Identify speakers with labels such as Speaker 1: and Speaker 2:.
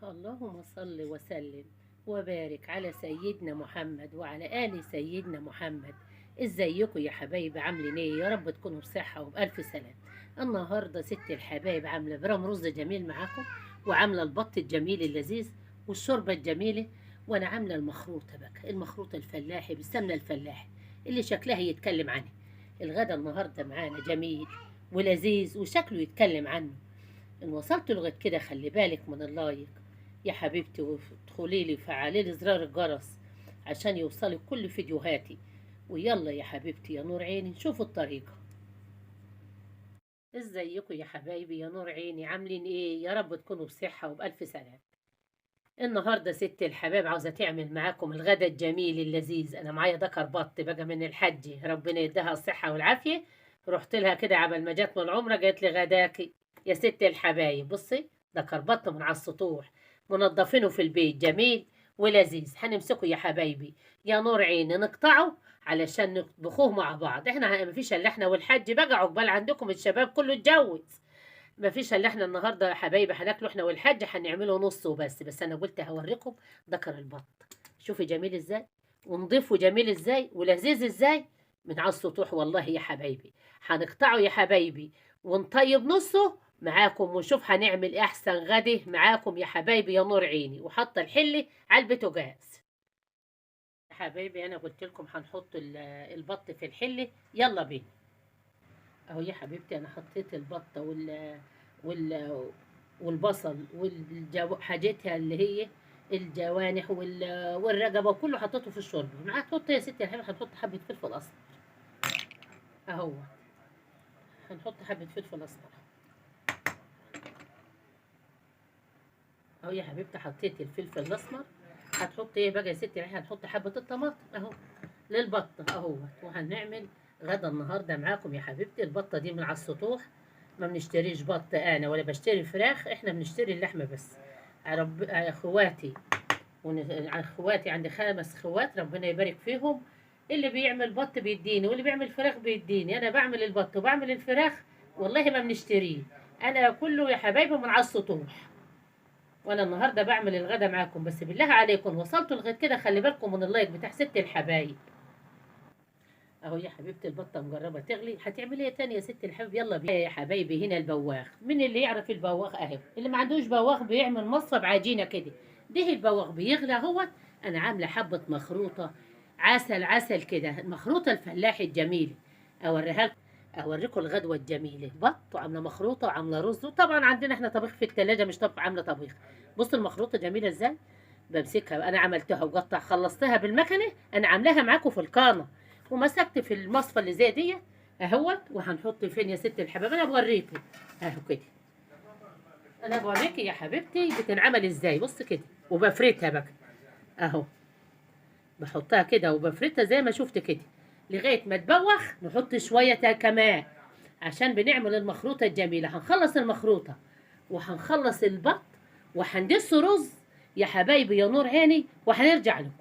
Speaker 1: اللهم صل وسلم وبارك على سيدنا محمد وعلى آل سيدنا محمد. ازيكم يا حبايبي؟ عاملين ايه؟ يا رب تكونوا بصحة وبألف سلام. النهارده ست الحبايب عاملة برام رز جميل معاكم، وعاملة البط الجميل اللذيذ والشوربة الجميلة، وانا عاملة المخروطة بقى، المخروطة الفلاحي بالسمنة الفلاحي اللي شكلها يتكلم عنها. الغدا النهارده معانا جميل ولذيذ وشكله يتكلم عنه. ان وصلت لغاية كده خلي بالك من ال like يا حبيبتي، وادخلي لي وفعلي لي زرار الجرس عشان يوصلك كل فيديوهاتي. ويلا يا حبيبتي يا نور عيني شوفوا الطريقة. ازيكم يا حبايبي يا نور عيني؟ عاملين ايه؟ يا رب تكونوا بصحة وبألف سلام. النهارده ست الحباب عاوزة تعمل معاكم الغدا الجميل اللذيذ. انا معايا دكر بط بقى من الحج، ربنا يديها الصحة والعافية. رحت لها كده عبل ما جت من العمرة، قالت لي غداكي يا ست الحبايب. بصي دكر بط من على السطوح منضفينه في البيت، جميل ولذيذ. هنمسكه يا حبايبي يا نور عيني نقطعه علشان نطبخوه مع بعض. احنا مفيش الا احنا والحاج بقى، عقبال عندكم الشباب كله اتجوز. مفيش الا احنا النهارده يا حبايبي هناكله احنا والحاج، هنعمله نص وبس. بس انا قلت هوريكم ذكر البط، شوفي جميل ازاي ونضيفه جميل ازاي ولذيذ ازاي من على السطوح. والله يا حبايبي هنقطعه يا حبايبي ونطيب نصه معاكم، ونشوف هنعمل احسن غدا معاكم يا حبايبي يا نور عيني. وحاطه الحلة على البوتاجاز يا حبايبي. انا قلت لكم هنحط البط في الحلة، يلا بينا. اهو يا حبيبتي انا حطيت البطة وال والبصل حاجتها اللي هي الجوانح والرقبة وكله حطيته في الشوربة. معاك تحط يا ستي يا حبيبتي، هنحط حبه فلفل اسمر اهو، هنحط حبه فلفل اسمر اهو يا حبيبتي. حطيت الفلفل الاسمر. هتحط ايه بقى يا ستي؟ هنحط حبه الطماطم اهو للبطه اهو. وهنعمل غدا النهارده معاكم يا حبيبتي. البطة دي من على السطوح، ما بنشتريش بط انا ولا بشتري فراخ، احنا بنشتري اللحمة بس. رب اخواتي اخواتي عندي 5 اخوات ربنا يبارك فيهم، اللي بيعمل بط بيديني واللي بيعمل فراخ بيديني. انا بعمل البط وبعمل الفراخ والله ما بنشتريه، انا كله يا حبايبي من على السطوح. وانا النهارده بعمل الغدا معاكم، بس بالله عليكم وصلتوا لغاية كده خلي بالكم من ال like بتاع ست الحبايب. اهو يا حبيبتي البطة مجربه تغلي. هتعملي ايه تاني يا ست الحبايب؟ يلا بينا يا حبايبي. هنا البواخ، مين اللي يعرف البواخ؟ اهو اللي ما عندوش بواخ بيعمل مصفى بعجينه كده. ده البواخ بيغلى اهوت. انا عامله حبه مخروطه عسل عسل كده، المخروطه الفلاحي الجميلة. اوريها لكم، اوريكم الغدوه الجميلة. بط وعامله مخروطه وعامله رز، وطبعا عندنا احنا طبيخ في الثلاجة، مش طبخ عامله طبيخ. بصوا المخروطه جميلة ازاي، بمسكها انا عملتها وقطع خلصتها بالمكنه، انا عاملاها معاكم في القانه، ومسكت في المصفى اللي زي دي اهوت. وهنحط فين يا ست الحبايب؟ انا بوريكي اهو كده، انا بوريكي يا حبيبتي بتنعمل ازاي. بص كده وبفردها بقى اهو، بحطها كده وبفردها زي ما شفت كده لغاية ما تبوخ. نحط شوية كمان عشان بنعمل المخروطه الجميلة. هنخلص المخروطه وهنخلص البط وهندس رز يا حبايبي يا نور عيني، وهنرجع لكم.